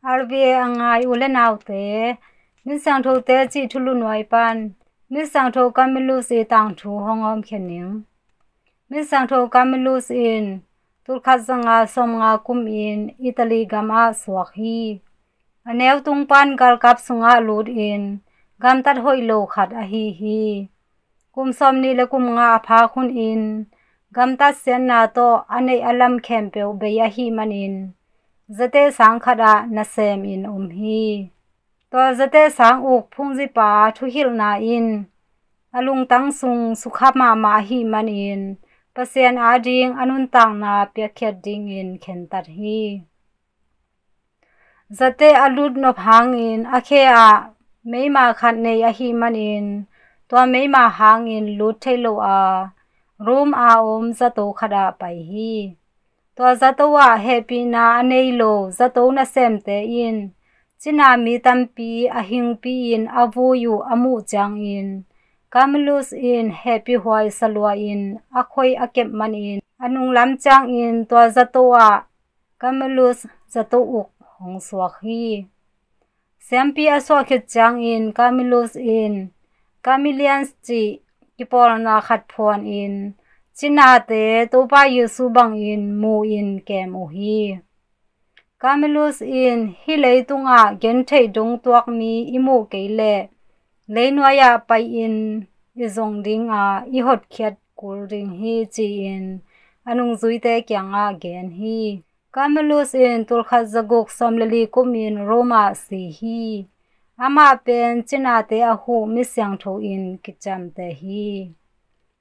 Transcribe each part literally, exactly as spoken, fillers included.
R V A a ngai u le naute, Misiangthote cih thulu nuai pan Misiangtho Camillus i tangthu hong awmkhia ning. Misiangtho Camillus in tulkhat zanga sawmnga kumin Italy gamah suak hi. A neu tung pan galkap sungah lutin gamtat hoih lo khat ahi hi. Kum sawmnih le kum nga a phak hunin gamtat siatna tawh a neih a lam khempeuh bei ahih manin zate sang khatah nasemin om hi. Tua zate sang uk phungzipa thuhilhna in a lungtang sung sukha mahmah ahih manin Pasian ading a nuntakna piakkhiat dingin khentat hi. Zate a lut nop hangin a khe ah meima khat nei ahih manin tua meima hangin lut thei lo a Rome a om zato khatah pai hi. Tua zato ah hehpihna a nei lo zato nasemte in cina mi tampi a hingpi-in a vui uh a muh ciangin Camillus in hehpihhuai salua-in a khoi a kep manin a nunglam ciangin tua zato ah Camillus zato uk hong suak hi. Siampi a suah khit ciangin Camillus in Camillians cih kipawlna khat phuanin cinate Topa Jesu bangin mu-in kem uh hi. Camillus in hih leitungah gentheih dongtuak mi i muh kei leh leinuai-ah pai-in i zong dinga i hotkhiat kul ding hi ci-in a nungzuite kiangah gen hi. Camillus in tulkhat zaguk sawm le li kumin Rome ah si hi. Amah pen cinate a huh misiangtho in kiciamteh hi.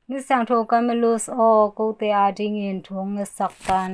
Misiangtho Camillus aw, kote adingin thu hong ngetsak tan.